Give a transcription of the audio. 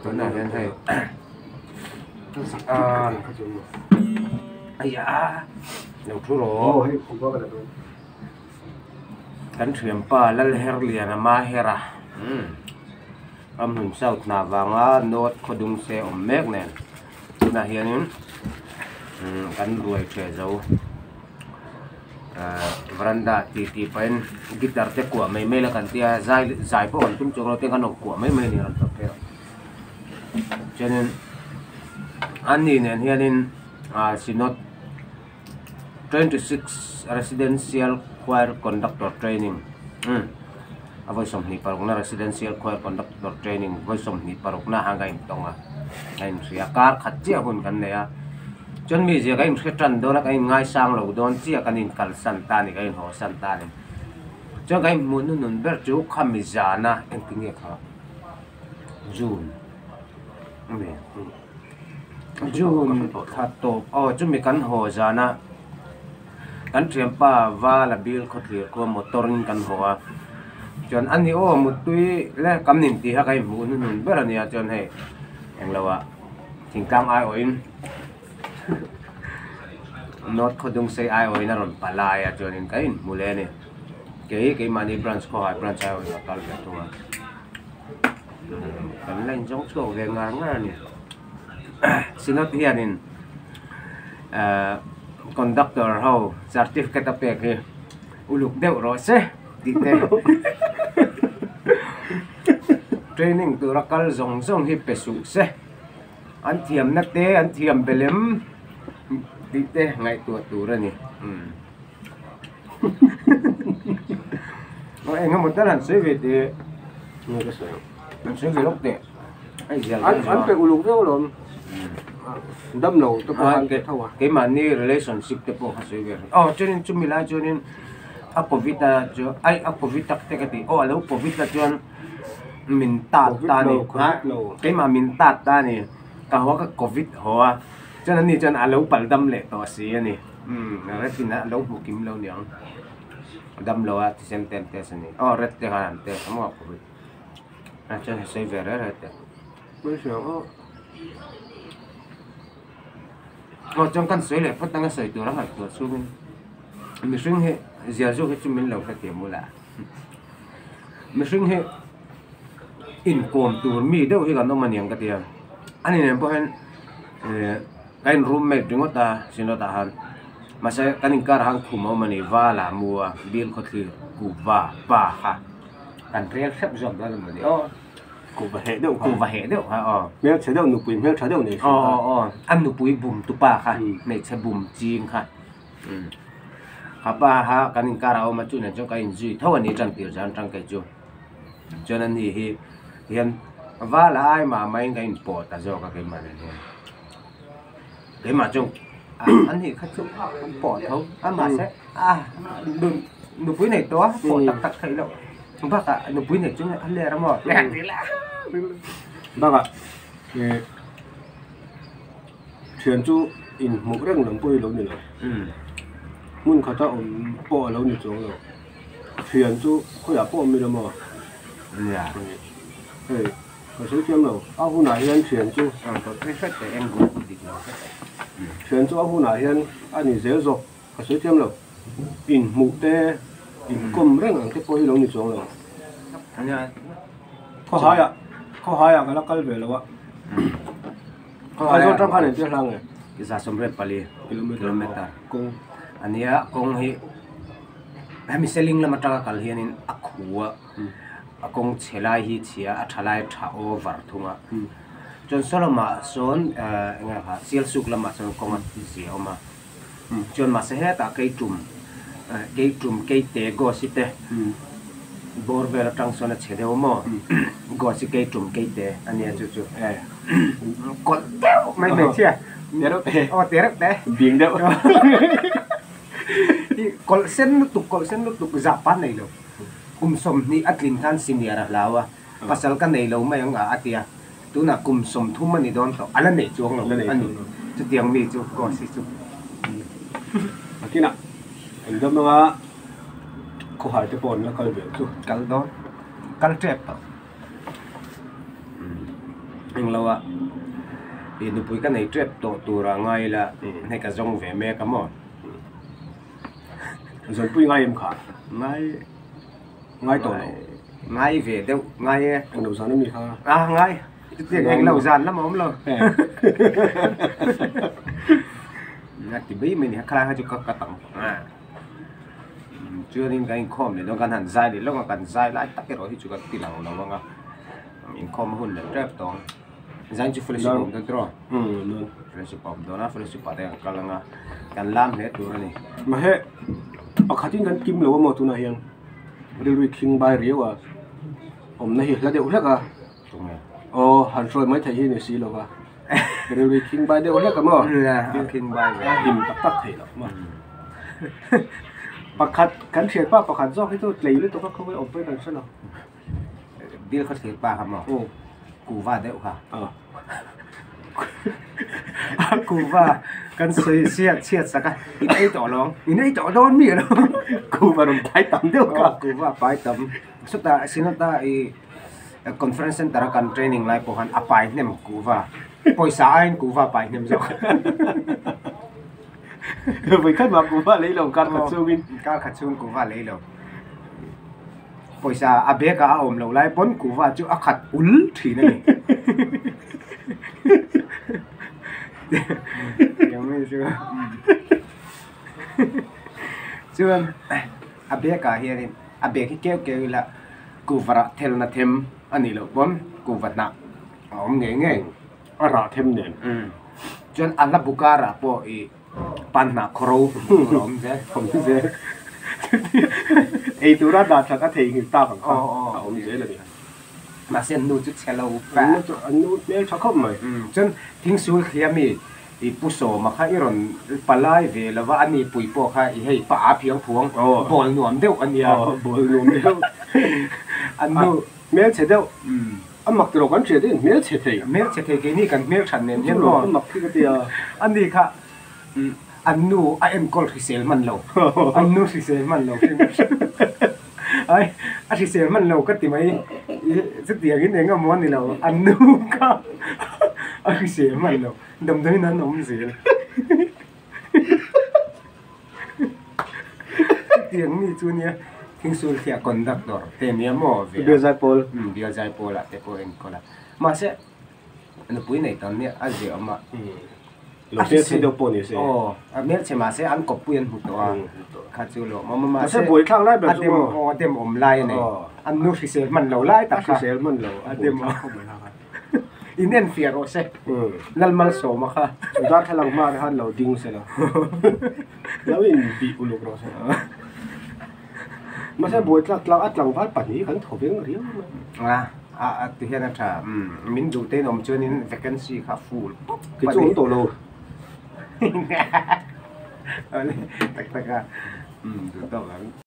Tunah hian hei lo thu rawh kan thianpa Lalherliana Mahera Ramhlun South hna vanga North Khawdung se awm mek nen tunah hianin kan ruai ṭheh zo. Veranda tih tih pahin guitar te kuah mai mai la kan tia zai zai pawh kan tum chuang lo te kan rawn kuah mai mai a ni rawn tawp phei a chuanin an ni nen hianin ah synod 26 residential choir conductor training umm a vawi 26 na residential choir conductor training vawi 26 na ang a intawng a a inhria kar khat chiah hun kan nei a. Chuan mi zia ka inhre tan dawn a, ka inngaisang lo dawn chiah kan inkalsan ta a ni, ka inhawsan ta a ni. Chuan ka inhmuh hnunun ber chu khami zana engtin nge kha June June thla tawp aw chumi kan haw zana kan thianpa Vala bil khawthlir khua motor in kan haw a, chuan ani aw muttui le kam nin tih kha ka inhmuh hnunun ber a nia chuan hei englo ah. Thingtlang aiawhin North Khawdungsei aiawhin a rawn pa lai a chuanin ka inhmu leh a ni. Kei keimahni branch khawhai branch aiawhin ka kal ve thung a. Kan la inzawng chhuak ve ngar ngar a ni. Synod hianin conductor ho certificate a pek hi uluk deuh rawh se tih te Training tura kal zawng zawng hi pe suh se, an thiamna te an thiam belem tih te ngaihtuah tur a ni. Eng emaw tal han sawi ve teh, han sawi ve lawk teh. An pe uluk viau alawm, damlo te pawh an pe tho a. Keimahni relationship te pawh kha sawi ve hrih. Aw chuanin chumi lai chuanin a covid a chu ai a covid tak te ka ti aw a lo covid a chuan min tat ta a ni keimah min tat ta a ni ka haw ka covid haw a chuan ani chuan a lo pal dam leh tawh si a ni umm red in a lo hmu kim lo niang dam lo a thisen te an test a ni aw red te khan an test a maw covid a chuan sawi ve reh reh teh. Aw chuan kan sawi leh phawt anga sawi tur a ngaihtuah chhungin mihring hi zial zawk hi chu min lo hrethiam ula mihring hi inkawm tur mi deuh hi kan awm aniang ka tia ani nen pawh hian eh ka in roommate ringawt a synod ah khan mahse kan inkar ah khan khum a awm ani val ah mu a bial khawthlir kuhva pa kha kan rel hrep zawk dawn emaw ni aw. Kuhva heh deuh kha. Kuhva heh deuh kha aw. Hmelchhe deuh nupui hmeltha deuh nei si kha. Aw aw aw a nupui bum tupa kha hmeichhe bum ching kha. Kha pa kha kan inkar a awm a chu nen chuan ka inzui tho a ni tan tir zan tang kei chu. Chuan a ni hi hian val a ai mah mah in ka inpawh ta zawk a keimah nen hian. Keimah chu an nih kha chu an pawh tho a mahse a nupui nei tawh a pawh tak tak theih loh bakah nupui nei chu a ler a maw bakah eh thian chu inhmuh reng lam pawh hi lo ni lo hmun khata awm pawh a lo ni chuang lo thian chu khawiah pawh awm ila maw hei. Ka sawi thiam lo, a hunah hian thian chu thian chu a hunah hian a ni zel zawk, ka sawi thiam lo, inhmuh te inkawm reng ang te pawh hi lo ni chuang lo. Khawhaiah khawhaiah ka la kal ve lo a, Aizawl tang khan engtia hlang nge? 124 kilometer kawng a nia, kawng hi hemi Seling lam atanga kal hianin a khu a. A kawng chhe lai hi chhia a tha lai tha over thung a chuan saw lamah sawn eng nge kha Sialsuk lamah chuan kawng a zia awm a chuan mahse hetah keitum keitum keite gosi te bawr vel atang sawn a chhe deuh a maw gosi keitum keite a nia chu chu kawlh deuh mai hmeichhia aw te reuh te bing deuh kawlh sen lutuk kawlh sen lutuk zah pan nei lo. Kum 20 a tlin khan senior a hlau a, pasal ka nei lo mai ang a a ti a, tunah kum 30 a ni dawn tawh, a la nei chuang lo a ni, chutiang mi chu course hi chu. Nakinah an dam anga khawhai te pawh an la kal ve chu. Kal dawn, kal tep tawh. Englo a i nupui ka nei tep tawh tur ah ngai ila hei ka zawng ve mek a maw. Zawlpui ngai em kha? Ngai ngai tawh lo. Ngai ve deuh ngai e. Englo zan ami kha? A ngai chutiang englo zan lam a awm lo. A ti mai mai ni kha khalai kha chu ka ka tam chuanin kan inkhawm leh dawn kan han zai leh lawk a kan zai lai tak erawh hi chu kan ti lang lo ang a. Inkhawm a hun leh tep tawh ang. Zain chu fellowship a awm dawn tiraw? Fellowship a awm dawn a, fellowship ah te kan kal ang a, kan lam hle tur a ni. Mahse, pakhatin kan kim lo a maw tunah hian rilru khing bai riau a, awmna hi hla deuh hlek a. Tunge? Aw, han hruai mai theih hi ni si lo va, rilru khing bai deuh hlek a maw? A khing bai ve. A hlim tak tak theih loh maw? Pakhat, kan hriatpa pakhat zawk hi chu tlei lutuk a khaw awm pawhin kan hre lo. Bill kha thlir pa kha maw? Kuva deuh kha. A kuva kan sawi chhiat chhiat sak a, in ei tawh lo ang, in ei tawh dawn mi alo. Kuva rawn pai tam deuh kha. Kuva pai tam. Chutah Synod-a i conference center a kan training lai pawh khan a pai hnem kuva. Pawisa aiin kuva pai hnem zawk. Vawikhat mah kuva lei lo kar khat chungin. Kar khat chhung kuva lei lo. Pawisa a bag ah a awm loh lai pawn kuva chu a khat ul thin a ni. Chuan a bag ah hianin a bag hi keuh keuh ila kuva rah thelna them a nih loh pawn kuva hnah a awm ngei ngei. A rah them nen. Chuan a hla bu karah pawh ih. Pan hnah khawro hmuh tur a awm zel. Awm zel. Ei tura dah that a theihnghilh tak ang kha a awm zel a ni. Mahse an nu chu chhe lo fa. An nu chu an nu hmel tha khawp mai. Chuan thingsul thlia mi i pu sawma kha i rawn palai ve lo va, a ni pui pawh kha i hei pa a phiang phuang bawl nuam deuh a nia. Bawl nuam deuh. An nu hmel chhe deuh. A mak tiraw kan hriat in hmel chhe thei. Hmel chhe thei keini kan hmel that nen hian maw. A mak khi ka ti a. A ni kha an nu a enkawl hrisel hman lo. An nu hrisel hman lo khi. Ai a hrisel hman lo ka ti mai. Chutiang in eng emaw a ni lo. An nu kha a hrisel hman lo. Damdawiin an awm zel. Chutiang mi chu nia thingsul thliah conductor te nia maw ve a. Bial zaipawl. Umm bial zaipawl ah te pawh enkawl a. Mahse nupui nei tam nia a zia awm a. Lo hmelchhe deuh pawh ni se. Aw a hmelchhe mahse an kawppui an hmu tawh a. Kha chu lo awm a mahse buaithlak lai ber chu maw. Aw a dem awm lai a nei. An nu hrisel hman lo lai tak kha. A hrisel hman lo a dem awm. In en fiah rawh se. Lalmalsawma kha. Chu darthlalang hma te khan lo ding se la. Lo in bih uluk rawh se. Mahse buai tlak tlak a tlangval pahnih kan thaw veng riau mai. A a a ti hian a tha. Min duh te in awm chuan in vacancy kha full pawp. Kei chu awm tawh lo. Tak tak a. Duh tawk ang.